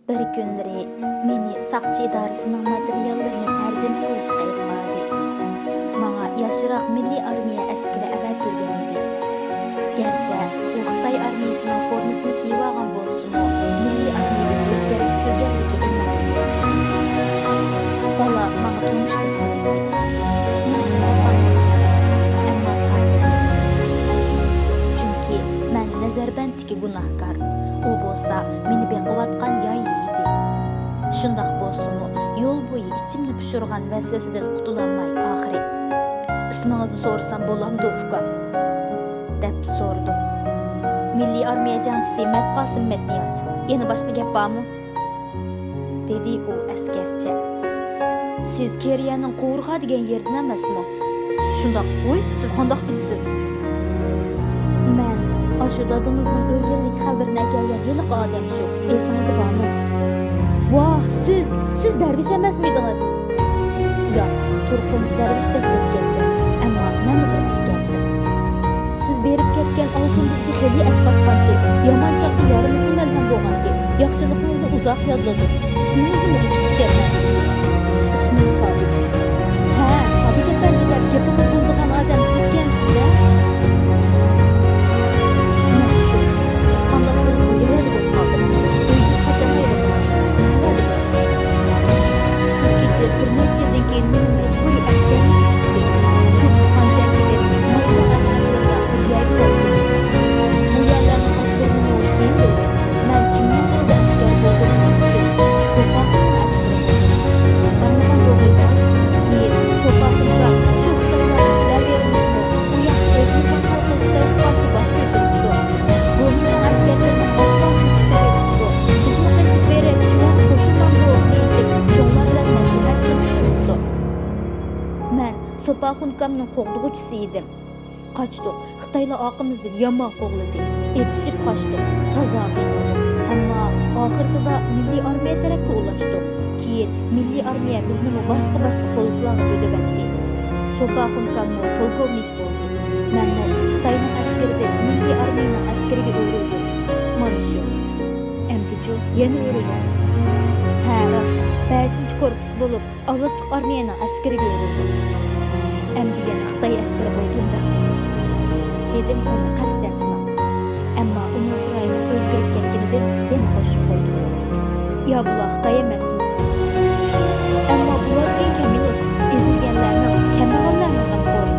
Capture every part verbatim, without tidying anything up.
بىر كۈنلىرى مېنى ساقچى ئىدارىسىنىڭ ماتېرىياللىرىنى تەرجىمە قىلىشقا ئېلىپ باردى. ماڭا ياشراق مىللىي ئارمىيە ئەسكىرى ئەۋەتىلگەن ئىدى. گەرچە ئۇ خىتاي ئارمىيەسىنىڭ فورمىسىنى كىيىۋالغان بولسىمۇ، مىللىي ئارمىيەدىن ئۆزگەرتىلگەنلىكى ئېنىق ئىدى. بالا ماڭا تونۇشتەك كۆرۈندى. ئىسمىنى سوراپ باقمىدىم، ئەمما تارتىندىم. چۈنكى مەن نەزەربەندتىكى گۇناھكار، ئۇ بولسا مېنى بېقىۋاتقان يايى ئىدى. شۇنداق بولسىمۇ، يول بويى ئىچىمنى پۇشۇرغان ۋەسۋەسىدىن قۇتۇلالماي ئاخىرى، «ئىسمىڭىزنى سورىسام بولامدۇ، ئۇكام؟» دەپ سورىدىم. «مىللىي ئارمىيە جەڭچىسى مەتقاسىم مەتنىياز. يەنە باشقا گەپ بارمۇ؟» دېدى ئۇ ئەسكەرچە. «سىز كېرىيەنىڭ قوۋۇرغا دېگەن يېرىدىن ئەمەسمۇ؟» «شۇنداق. ۋوي، سىز قانداق بىلىسىز؟» «مەن ئاشۇ دادىڭىزنىڭ ئۆلگەنلىكى خەۋىرىنى ئەكەلگەن ھېلىقى ئادەم شۇ. ئېسىڭىزدە بارمۇ؟» «ۋاھ، سىز، سىز دەرۋىش ئەمەسمىدىڭىز؟» «ياق، تۇرقۇم دەرۋىشتەك بولۇپ كەتكەن، ئەمما مەنمۇ بىر ئەسكەر ئىدىم. سىز بېرىپ كەتكەن ئالتۇن بىزگە خېلى ئەسقاتقانتى، يامان چاغدا يارىمىزغا مەلھەم بولغانتى. ياخشىلىقىڭىزنى ئۇزاق يادلىدىم. ئىسمىڭىزنىمۇ ئۇنتۇپ كەتمەڭ.» «ئىسمىم سابىت.» «ھە، سابىت ئەپەندى دەپ گېپىڭىز بولىدىغان ئادەم سىزكەنسىز-دە.» «مەن شۇ. سىز قانداق بولۇپ بۇ يەردە بولۇپ قالدىڭىز؟ ئۆيدىن قاچان ئايرىلدىڭىز؟ نەلەردە بولدىڭىز؟» «سىز كېتىپ بىر نەچچە يىلدىن كېيىن مېنى مەجبۇرىي ئەسكەرلىك تۇتتى. شۇ تۇتقان جەڭگىدىن ماڭىدىغان يەرلىرىمدە بىر يەرگە باشلىدىم. بۇ يەرلەرنىڭ ئاتلىرىنىمۇ كېيىن بىلدىم. مەن كىمنىڭ قولىدا ئەسكەر بولدۇمنى بىلىسىز؟ سوپاخۇننىڭ ئەسكىرى بولدۇم. بارمىغان بولغىيدىڭىز. كېيىن سوپاخۇنغا شۇ خىتايلارغا ئىشلەۋېرىمىزمۇ؟ ئۇ ياقتا ئۆزىمىزنىڭ خەلقىگە خىتايغا قارشى باش كۆتۈرۈپتۇ. بۇ مېنىڭ ئەسكەرلىرىمنىڭ رەسۋاسىنى چىقىرىۋېتىپتۇ. بىزمۇ قېچىپ بېرىپ، شۇنىڭغا قوشۇلمامدۇ دېيىشىپ، چوڭلار بىلەن مەسلىھەت قىلىشىۋېتىپتۇ. مەن سوپاخۇن ئۇكامنىڭ قوغدىغۇچىسى ئىدىم. قاچتۇق. خىتايلار ئارقىمىزدىن يامان قوغلىدى. ئېتىشىپ قاچتۇق. تازا قىينالدۇق. ئەمما ئاخىرسىدا مىللىي ئارمىيە تەرەپكە ئۇلاشتۇق. كېيىن مىللىي ئارمىيە بىزنىمۇ باشقا-باشقا پولكلارغا يۆلەۋەتتى. سوپاخۇن ئۇكاممۇ پولكوۋنىك بولدى. مەنمۇ خىتاينىڭ ئەسكىرىدىن مىللىي ئارمىيەنىڭ ئەسكىرىگە ئۆرۈلدۈم. مانا شۇ. ئەمدىچۇ يەنە ئۆرۈلدىڭىزمۇ؟ ھە، راست. بەشىنچى كورپۇس بولۇپ، ئازادلىق ئارمىيەنىڭ ئەسكىرىگە ئۆرۈلدۈم. ئەمدى يەنە خىتاي ئەسكىرى بولدۇم-دە. دېدىم ئۇنى قەستەن سىناپ. ئەمما ئۇنىڭ چىرايىنىڭ ئۆزگىرىپ كەتكىنىدىن يەنە قوشۇپ قويدۇم. يا بۇلار خىتاي ئەمەسمۇ؟ ئەمما بۇلار دېگەن كەمىنۇس، ئېزىلگەنلەرنىڭ، كەمبەغەللەرنىڭ غەمخورى.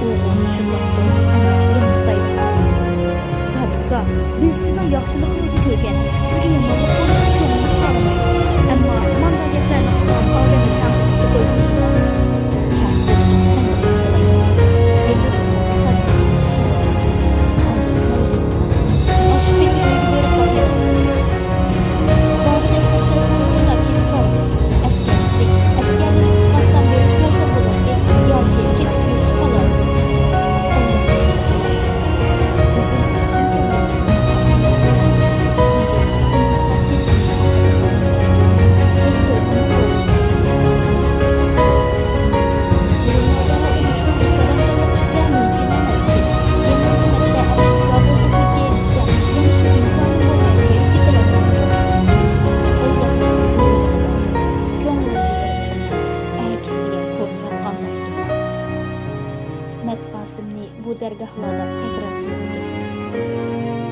ئۇ مۇشۇنداق قىلىپ، ئەمما يەنە خىتايغا قارىدى. سابىت ئاكا، بىز سىزنىڭ ياخشىلىقىڭىزنى كۆرگەن، سىزگە يامانلىق بولۇشنى كۆڭلىمىز خالىمايدۇ. ئەمما مانداق گەپلەرنى قىلسىڭىز، ئادەمنى تەڭ قىستىپ قويىسىز جۇمۇ. ھە، مەن قىلاي. ئەينى سابىت ئاندىن مەۋزۇ. ئاشۇ پېتى ئۆيگە بېرىپ باقمايمىز. بارغۇدەك پۇرسەت بولمايلا كېتىپ بارىمىز. ئەسكەرچىلىك، ئەسكەرنى قىسقارتسام بېرىپ كەلسەم بولاتتى ياكى كېتىپ يۇرتتا قالاي. بۈگۈن چىن كۆڭلۈمدىن ئۇنىڭ شەخسىي كىملىكىنى دوختۇر ئۇنىڭ بولۇشى ھەقسىز. بۇرۇنلاردا ئۇرۇشنىڭ بىز ئارام جانلىق كىشىلەر مۇمكىن ئەمەستى. يەنە ھۆكۈمەتتە ئەركىن بار بولدۇقمىكىن دېسە، يەنە شۇ ئىمكانىم بولماي قېرىپ كېتىۋاتىمىز. ئاللاھ كۆڭلىمىزنى ئېرىتسۇن. ئەر كىشى دېگەن كونىراپ قالمايدۇ. مەتقاسىمنى بۇ دەرگاھلاردا تەكرار كۆردۈم.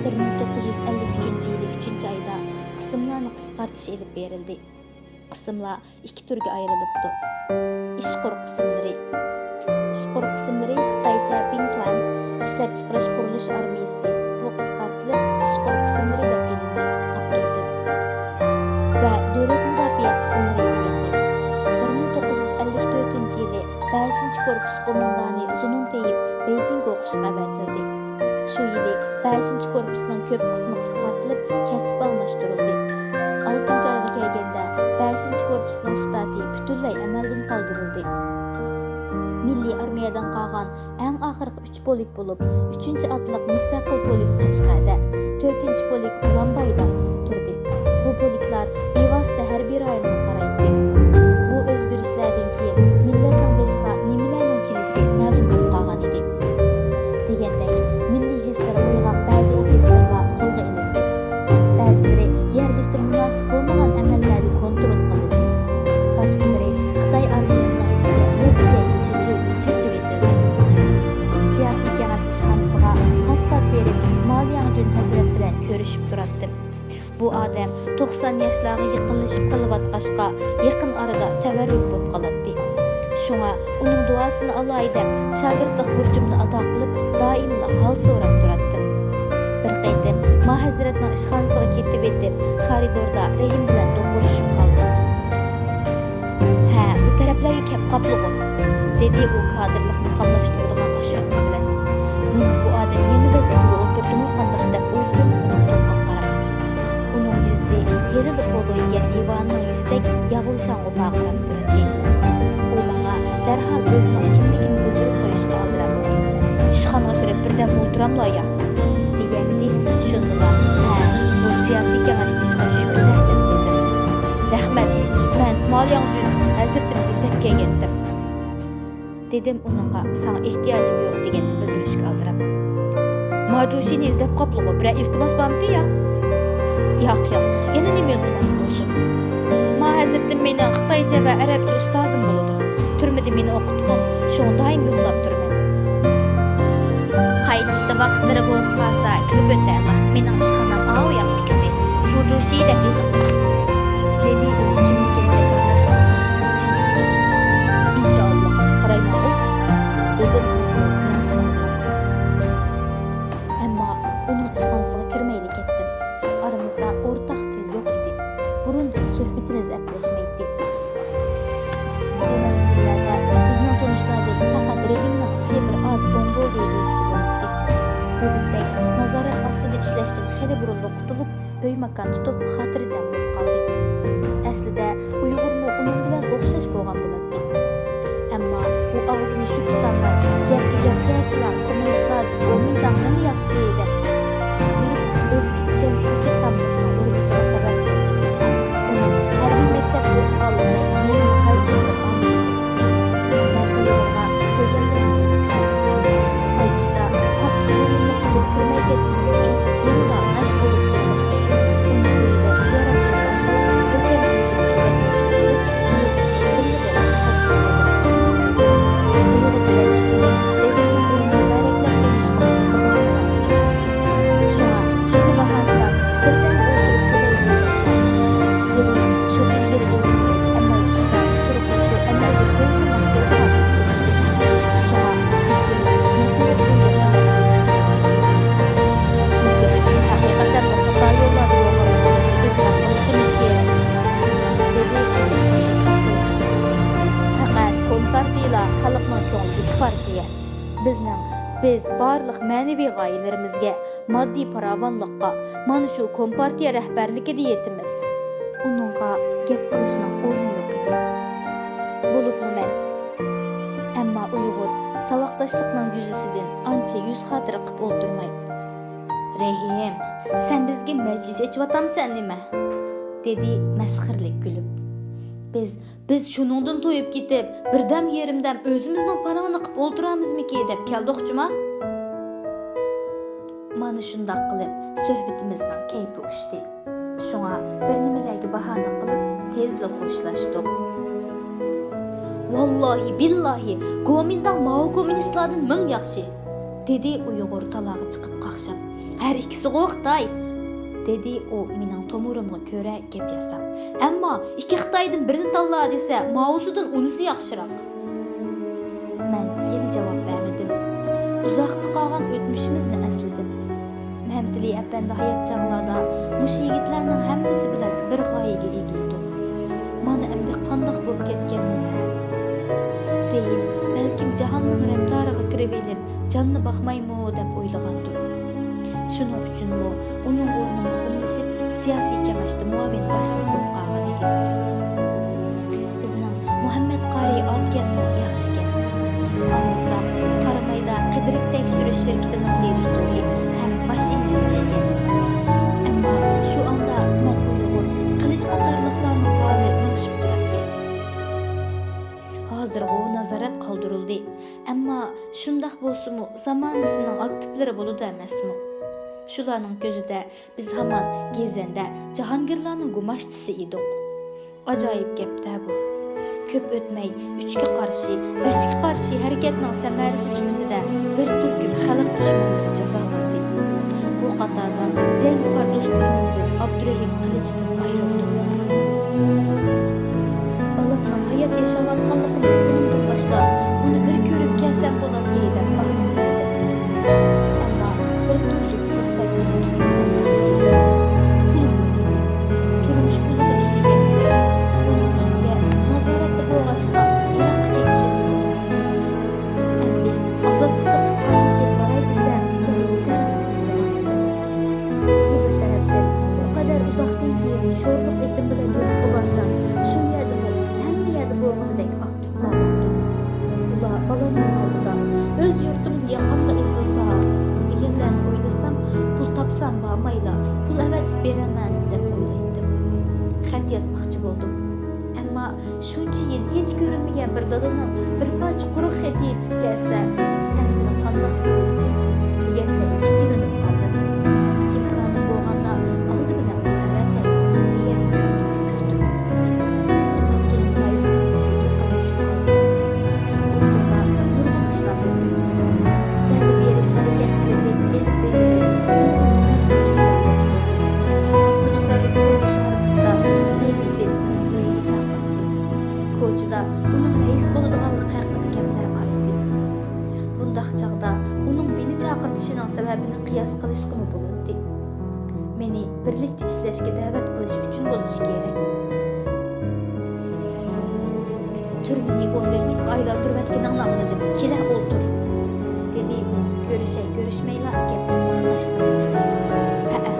بىر مىڭ توققۇز يۈز ئەللىك ئۈچىنچى يىلى ئۈچىنچى ئايدا قىسىملارنى قىسقارتىش ئېلىپ بېرىلدى. قىسىملار ئىككى تۈرگە ئايرىلىپتۇ. ئىشقۇر قىسىملىرى. ئىشقۇر قىسىملىرى، خىتايچە بىڭتۇەن، ئىشلەپچىقىرىش قۇرۇلۇش ئارمىيىسى. بۇ قىسقارتىلىپ ئىشقۇر قىسىملىرى دەپ ئېلىندى. ئاپتور تىل. ۋە دۆلەت مۇداپىئە قىسىملىرى دېگەندەك. بىر مىڭ توققۇز يۈز ئەللىك تۆتىنچى يىلى بەشىنچى كورپۇس قوماندانى زۇنۇن تېيىپ بېيجىڭغا ئوقۇشقا ئەۋەتىلدى. شۇ يىلى بەشىنچى كورپۇسنىڭ كۆپ قىسمى قىسقارتىلىپ، كەسىپ ئالماشتۇرۇلدى. ئالتىنچى ئايغا كەلگەندە، بەشىنچى كورپۇسنىڭ شتاتى پۈتۈنلەي ئەمەلدىن قالدۇرۇلدى. مىللىي ئارمىيەدىن قالغان ئەڭ ئاخىرقى ئۈچ پولك بولۇپ، ئۈچىنچى ئاتلىق مۇستەقىل پولك قەشقەردە، تۆتىنچى پولك ئۇلانبايدا تۇردى. بۇ پولكلار بىۋاسىتە ھەربىي رايونغا قارايتتى. بۇ ئۆزگىرىشلەردىن كېيىن مىللەتنىڭ بېشىغا نېمىلەرنىڭ كېلىشى مەلۇم بولۇپ قالغان ئىدى. دېگەندەك، مىللىي ھېسلىرى ئويغاق بەزى ئوفىتسېرلار قولغا ئېلىندى. بەزىلىرى يەرلىكتە مۇنا بۇ ئادەم توقسان ياشلارغا يېقىنلىشىپ قېلىۋاتقاچقا، يېقىن ئارىدا تەۋەررۈك بولۇپ قالاتتى. شۇڭا ئۇنىڭ دۇئاسىنى ئالاي دەپ، شاگىرتلىق بۇرچۇمنى ئادا قىلىپ، دائىملا ھال سوراپ تۇراتتىم. بىر قېتىم ما ھەزرەتنىڭ ئىشخانىسىغا كېتىۋېتىپ، كارىدوردا رەھىم بىلەن دوقۇرۇشۇپ قالدىم. «ھە، بۇ تەرەپلەرگە كەپ قاپلىغۇ»، دېدى ئۇ كادىرلىقنى قاملاشتۇرىدىغان ئاشۇ ئەمدى بىلەن. مېنىڭ بۇ ئادەم يەنە ۋەزىپىگە ئولتۇردىمۇ قانداق دەپ ئويلىدىم ئۇنىڭ تۇرقىغا قاراپ. ئۇنىڭ يۈزى ھېلىلا پودۇيگەن ھەيۋاننىڭ يۈزىدەك ياغلىشاڭغۇ پارقىراپ تۇراتتى. ئۇ ماڭا دەرھال ئۆزىنىڭ كىملىكىنى بىلدۈرۈپ قويۇشقا ئالدىراپ، «ئىشخانىغا كىرىپ بىردەم ئولتۇراملا يا؟» دېگەنىدى. شۇندىلا، «ھە، بۇ سىياسىي كېڭەشتە ئىشقا چۈشۈپتۇ-دە» دەپ بىلدۈردۈم. «رەھمەت، مەن ما لياڭجۈن ھەزرىتىنى ئىزدەپ كەلگەنتىم» دېدىم ئۇنىڭغا ساڭا ئېھتىياجىم يوق دېگەننى بىلدۈرۈشكە ئالدىراپ. «ما جۇشىنى ئىزدەپ قاپلىغۇ، بىرەر ئىلتىماس بارمىدى يا؟» «ياق، ياق، يەنە نېمە ئىلتىماس بولسۇن؟ ما ھەزرىتىم مېنىڭ خىتايچە ۋە ئەرەبچە ئۇستازىم بولىدۇ. تۈرمىدە مېنى ئوقۇتقان، شۇڭا دائىم يوقلاپ تۇرىمەن. قايتىشتا ۋاقىتلىرى بولۇپ قالسا، كىرىپ ئۆتەرلا. مېنىڭ ئىشخانام ئاۋۇ ياقتىكىسى، فۇجۇشى دەپ يېزىقلىق»، دېدى ئۇ كىملىكىنى جاكارلاشنىڭ ئۇستىدىن چىڭ تۇتۇپ. «ئىنشائاللا، قارايمەنغۇ»، دېدىم مېڭىشقا ئالدىراپ. ئەمما ئۇنىڭ ئىشخانىسىغا كىرمەيلا كەتتىم. ئارىمىزدا ئورتاق تىل يوق ئىدى. بۇرۇندىن سۆھبىتىمىز ئەپلەشمەيتتى. بۇ مەزگىللەردە بىزنىڭ تونۇشلاردىن پەقەت رەھىمنىڭ ئىشى بىر ئاز ئوڭ بولدى دېيىشكە بولاتتى. ئۇ بىزدەك نازارەت ئاستىدا ئىشلەشتىن خېلى بۇرۇنلا قۇتۇلۇپ، ئۆي-ماكان تۇتۇپ، خاتىرجەم بولۇپ قالدى. ئەسلىدە ئۇيغۇرمۇ ئۇنىڭ بىلەن ئوخشاش بولغان بولاتتى. ئەمما ئۇ ئاغزىنى شۇ تۇتالماي، گەپكە گەپ كەلسىلا، كوممۇنىستلار گومىنداڭ يەنە ياخشى دەپ يۈرۈپ، ئۆزىگە ئىشەنچسىزلىك تامغىسىنىڭ ئۇرغۇشىغا سەۋەب بولدى. ئۇنىڭ ھەربىي مەكتەپتە ئوقۇغانلىقى مېنىڭ قەلبىمنى ئاڭلىدى. مەن ئۇيغۇرغا كۆرگەندىن قايتىشتا قاتتىق غۇرۇرلۇق بىلەن كىرمەي كەتكىنىم ئۈچۈن يەنىلا غەش بولۇپ كەتكەن ئۈچۈن ئۇنىڭ ئۆيىدە زىيارەت قىلىش ئارقىلىق كۆركەمچىلىك بىلدۈرگەن. شۇڭا شۇنى باھانىلاپ بىردەم ئولتۇرۇپ كېلەيلى. شۇ ئىلگىرى ئولتۇردۇق، ئەمما تۇرۇپ شۇ ئەمەلگە كۆزىنى ماستۇرۇپ قالدى. شۇڭا بىز ئۇنى نەسىھەت قىلدۇق. ھەقىقەتەن خاتا يوللاردا بولغانلىقىمىزنى ئېتىراپ قىلىشىمىز كېرەك، دېدى. پەقەت كومپارتىيىلا خەلقنىڭ كۆڭلىدىكى پارتىيە. بىزنىڭ، بىز بارلىق مەنىۋى غايىلىرىمىزگە، ماددىي پاراۋانلىققا مانا شۇ كومپارتىيە رەھبەرلىكىدە يېتىمىز. ئۇنىڭغا گەپ قىلىشنىڭ ئورنى يوق ئىدى. بولۇپمۇ مەن. ئەمما ئۇيغۇر ساۋاقداشلىقنىڭ يۈزىسىدىن ئانچە يۈز خاتىرە قىپ ئولتۇرماي، «رەھىم، سەن بىزگە مەجلىس ئېچىۋاتامسەن نېمە؟» دېدى مەسخىرىلىك كۈلۈپ. بىز بىز شۇنىڭدىن تويۇپ كېتىپ، بىردەم يېرىمدەم ئۆزىمىزنىڭ پارىڭىنى قىپ ئولتۇرامىزمىكى دەپ كەلدۇقچۇما؟ مانا شۇنداق قىلىپ سۆھبىتىمىزنىڭ كەيپى ئۇچتى. شۇڭا بىر نېمىلەرگە باھانە قىلىپ تېزلا خوشلاشتۇق. «ۋاللاھى، بىللاھى، گومىنداڭ ماۋۇ كوممۇنىستلاردىن مىڭ ياخشى!» دېدى ئۇيغۇر تالاغا چىقىپ قاقشاپ. «ھەر ئىككىسىغۇ خىتاي!» دېدى ئۇ مېنىڭ تومۇرۇمغا كۆرە گەپ ياساپ. «ئەمما ئىككى خىتايدىن بىرىنى تاللا دېسە، ماۋۇسىدىن ئۇنىسى ياخشىراق.» مەن يەنە جاۋاب بەرمىدىم. ئۇزاقتا قالغان ئۆتمۈشىمىزنى ئەسلىدىم. مەمتىلى ئەپەندى ھايات چاغلاردا مۇشۇ يىگىتلەرنىڭ ھەممىسى بىلەن بىر غايىگە ئىگە ئىدۇق. مانا ئەمدى قانداق بولۇپ كەتكەنمىز ھە؟ رەھىم بەلكىم جاھاننىڭ رەپتارىغا كىرىۋېلىپ، جاننى باقمايمۇ دەپ ئويلىغاندۇ. شۇنىڭ ئۈچۈنمۇ ئۇنىڭ ئورنى مۇقىملىشىپ، سىياسىي كېڭەشتە مۇئاۋىن باشلىق بولۇپ قالغان ئىدى. بىزنىڭ مۇھەممەد قارى ئاتكەنمۇ ياخشىكەن. ئاڭلىسام، قارامايدا قىدىرىپ تەكشۈرۈش شىركىتىنىڭ دىرېكتورى ھەم باش ئىنژېنېر ئىكەن. ئەمما شۇ ئاندا مەن ئۇيغۇر، قىلىچ قاتارلىقلارنىڭ ھالى مىڭىشىپ تۇراتتى. ھازىرغۇ نازارەت قالدۇرۇلدى. ئەمما شۇنداق بولسىمۇ، زامانىسىنىڭ ئاكتىپلىرى بولىدۇ ئەمەسمۇ؟ شۇلارنىڭ كۆزىدە بىز ھامان گېزەندە جاھانگىرلارنىڭ گۇماشتىسى ئىدۇق. ئاجايىپ گەپتە بۇ. كۆپ ئۆتمەي، ئۈچكە قارشى، بەشكە قارشى ھەرىكەتنىڭ سەمەرىسى سۈپىتىدە بىر تۈركۈم خەلق دۈشمەنلىرى جازالاندى. بۇ قاتاردا جەڭگىۋار دوستلىرىمىزدىن ئابدۇرېھىم شورلۇق ئېتىم بىلەن يۇرتقا بارسام، شۇ يەردىمۇ ھەممە يەردە بولغىنىدەك ئاكتىپلا بولدۇم. ئۇلار بالامنىڭ ئالدىدا، ئۆز يۇرتۇمدا ياقامغا ئېسىلسا دېگەنلەرنى ئويلىسام، پۇل تاپسام بارمايلا، پۇل ئەۋەتىپ بېرەرمەن دەپ ئويلايتتىم. خەت يازماقچى بولدۇم. ئەمما شۇنچە يىل ھېچ كۆرۈنمىگەن بىر دادىنىڭ بىر پارچە قۇرۇق خېتى يېتىپ كەلسە، تەسىرى قانداق بولىدىكىن دېگەندەك ئىككىلىنىپ قالدىم. ئىمكانىم بولغاندا ئالدى بىلەن پۇل ئەۋەتەي دېگەندەك كۆڭلۈمدە كۈتتۈم. ئاپتونوم رايون قۇرۇلۇشى يېقىنلىشىپ قالدى. ئوتتۇرىدا نۇرغۇن ئىشلار بولۇپ ئۆتتى. زەربە بېرىش ھەرىكەتلىرى ئېلىپ بېرىلىپ، نۇرغۇن مۇھىم ئىشلار بولدى. ئاپتونوم رايون قۇرۇلۇش ئارىلىسىدا سەيپىدىن مېنى ئۆيىگە چاقىردى. كوچىدا ئۇنىڭ رەئىس بولىدىغانلىقى ھەققىدە گەپلەر بار ئىدى. بۇنداق چاغدا ئۇنىڭ مېنى چاقىرتىشىنىڭ سەۋەبىنى قىياس قىلىشقىمۇ بولاتتى. مېنى بىرلىكتە ئىشلەشكە دەۋەت قىلىش ئۈچۈن بولۇشى كېرەك. تۈرمىنى ئۇنىۋېرسىتېتقا ئايلاندۇرۇۋەتكىنىڭنى ئاڭلىدىم. كېلە ئولتۇر، دېدى ئۇ كۆرۈشەي كۆرۈشمەيلا گەپنى ماختاشتىن باشلاپ. ھەئە،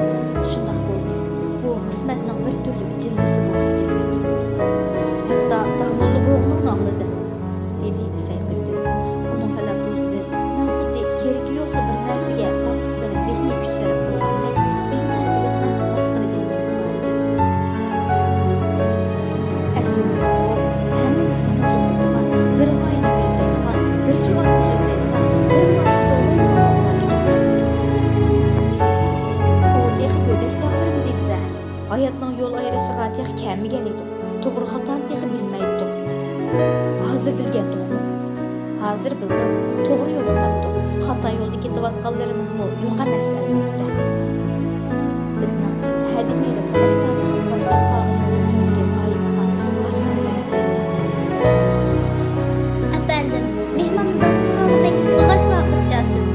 شۇنداق بولدى. بۇ قىسمەتنىڭ بىر تۈرلۈك جىلۋىسى بولسا كېرەك. ھەتتا داموللا بولغىنىڭنى ئاڭلىدىم، دېدى سەيپىدىن. ئۇنىڭ تەلەپپۇزىدىن مەن خۇددى كېرىكى يوقلا بىر نەرسىگە ۋاقىت ۋە زېھنىي كۈچ سەرپ قىلغاندەك بىلىنەر-بىلىنمەس مەسخىرە ئېلىنىپ قارايدۇ. ئەسلىدە ئۇ ھەممىمىزنىڭ ئوزۇقلايدىغان، بىر غايىنى كۆزلەيدىغان، بىر شوئارنى سۆزلەيدىغان، بىر مۇرادنى توۋلايدىغان بولغان ئىكەن. ئۇ تېخى گۆدەك چاغلىرىمىز ئىدى-دە. ھاياتنىڭ يول ئايرىشىغا تېخى كەلمىگەن ئىدۇق. توغرا خاتانى تېخى بىلمەيتتۇق. ھازىر بىلگەندۇقمۇ؟ ھازىر بىلدۇق. توغرا يولنى تاپتۇق. خاتا يولدا كېتىۋاتقانلىرىمىزمۇ يوق ئەمەس، ئەلۋەتتە. بىزنىڭ ھەدىمەيلى تالاش-تارتىشقا باشلاپ قالغىنىمىزنى سەزگەن ئايىمخان ئاشخانا تەرەپتىن: ئەپەندىم، مېھماننى داستىخانغا تەكلىپ قىلغاچ ۋارقىرىشارسىز.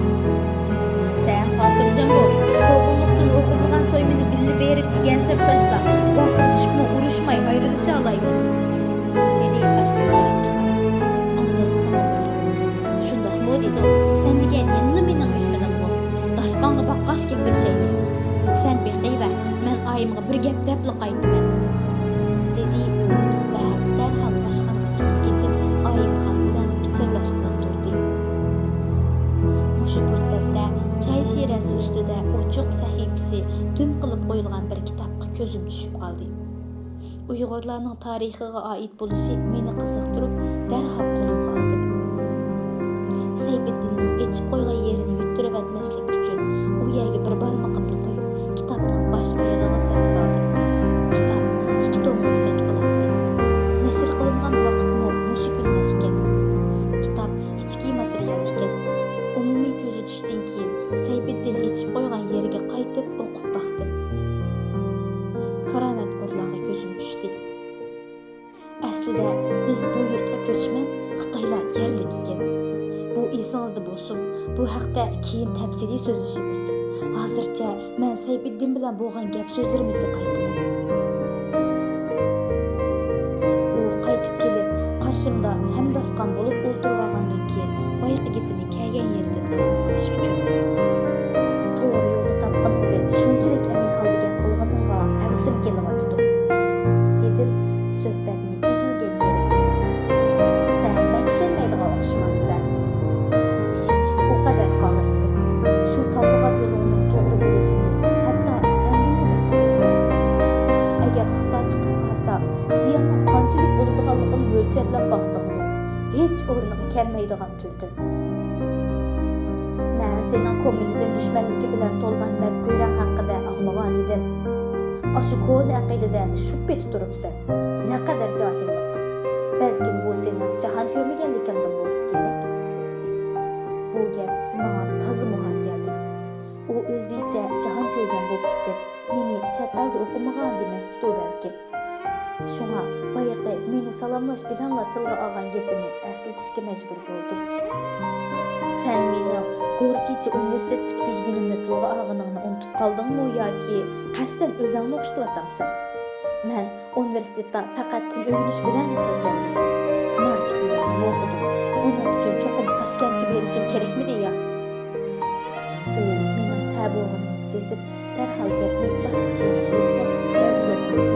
سەن خاتىرجەم بول، قوغۇنلۇقتىن ئوغرىلىغان سويمىنى بىللە بېرىپ يېگەن سەپداشلار ۋارقىرىشىپمۇ ئۇرۇشماي ئايرىلىشالايمىز، دېدى ئاشخانا تەرەپكە قاراپ. ئاندىن تاماق بۇيرۇدى. شۇنداقمۇ دېدۇق، سەن دېگەن يەنىلا مېنىڭ مېھمىنىمغۇ؟ داستىخانغا باققاچ گەپلىشەيلى. سەن بېقىۋەر، مەن ئايىمغا بىر گەپ دەپلا قايتىمەن، دېدى ئۇ ۋە دەرھال ئاشخانىغا چىقىپ كېتىپ، ئايىمخان بىلەن پىچىرلاشقىلى تۇردى. مۇشۇ پۇرسەتتە چاي شىرەسى ئۈستىدە ئوچۇق سەھىپىسى دۈم قىلىپ قويۇلغان بىر كىتابقا كۆزۈم چۈشۈپ قالدى. ئۇيغۇرلارنىڭ تارىخىغا ئائىت بولۇشى مېنى قىزىقتۇرۇپ، دەرھال قولۇمغا ئالدىم. سەيپىدىننىڭ ئېچىپ قويغان يېرىنى يۇتتۇرۇۋەتمەسلىك ئۈچۈن، ئۇ يەرگە بىر بارمىقىمنى قويۇپ، كىتابنىڭ باش ئايىغىغا سەپ سالدىم. كىتاب ئىككى توملۇقتەك قىلاتتى. نەشر قىلىنغان ۋاقىتمۇ مۇشۇ كۈنلەر ئىكەن. كىتاب ئىچكى ماتېرىيال ئىكەن. ئومۇمىي كۆزىتىشتىن كېيىن، سەيپىدىن ئېچىپ قويغان يېرىگە قايتىپ ئوقۇپ باقتىم. كارامەتخورلارغا كۆزۈم چۈشتى. ئەسلىدە بىز بۇ يۇرتقا كۆچمەن، خىتايلار يەرلىك ئىكەن. بۇ ئېسىڭىزدە بولسۇن، بۇ ھەقتە كېيىن تەپسىلىي سۆزلىشىمىز. ھازىرچە مەن سەيپىدىن بىلەن بولغان گەپ سۆزلىرىمىزگە قايتىمەن. ئۇ قايتىپ كېلىپ، قارشىمدا ھەمداسقان بولۇپ ئولتۇرۇۋالغاندىن كېيىن، بايىقى گېپىنى كەلگەن يېرىدىن داۋام قىلىش ئۈچۈن، توغرا يولنى تاپقىنىڭدىن شۇنچىلىك ئەمىن ھالدا گەپ قىلغىنىڭغا ھەۋىسىم كېلىۋاتىدۇ، دېدىم سۆھبەتنى ئۈزۈلگەن يېرىدىن. سەن مەن ئىشەنمەيدىغان ئوخشىمامسەن؟ ئىشىنىشنى ئۇ قەدەر خالايتتىم. شۇ تاللىغان يولۇڭنىڭ توغرا بولۇشىنى ھەتتا سەندىنمۇ بەك ئۈمىد قىلاتتىم. ئەگەر خاتا چىقىپ قالسا، زىياننىڭ قانچىلىك بولىدىغانلىقىنى مۆلچەرلەپ باقتىڭمۇ؟ ھېچ ئورنىغا كەلمەيدىغان تۈردىن. مەن سېنىڭ كوممۇنىزم دۈشمەنلىكى بىلەن تولغان مەپكۇرەڭ ھەققىدە ئاڭلىغانىدىم. ئاشۇ كونا ئەقىدىدە شۈبھىدە تۇرۇپسەن. نەقەدەر جاھىللىق! بەلكىم بۇ سېنىڭ جاھان كۆرمىگەنلىكىڭدىن بولسا كېرەك. بۇ گەپ ماڭا تازا مۇھا كەلدى. ئۇ ئۆزىچە جاھان كۆرگەن بولۇپ كېتىپ، مېنى چەت ئەلدە ئوقۇمىغان دېمەكچىدۇ بەلكىم. شۇڭا بايىقى مېنى سالاملاش بىلەنلا تىلغا ئالغان گېپىنى ئەسلىتىشكە مەجبۇر بولدۇم. سەن مېنىڭ گوركىچە ئۇنىۋېرسىتېت پۈتكۈزگىنىمنى تىلغا ئالغىنىڭنى ئۇنتۇپ قالدىڭمۇ ياكى قەستەن ئۆزۈڭنى ئوخشىتىۋاتامسەن؟ مەن ئۇنىۋېرسىتېتتا پەقەت تىل ئۆگىنىش بىلەنلا چەكلەنمىدىم. ماركسىزمنىمۇ ئوقۇدۇم. بۇنىڭ ئۈچۈن چوقۇم تاشكەنتكە بېرىشىم كېرەكمىدى يا؟ ئۇ مېنىڭ تەبۇغۇمنى سېزىپ، دەرھال گەپنى باشقا تېمىغا يۆتكەپ، ۋەزىيەتنى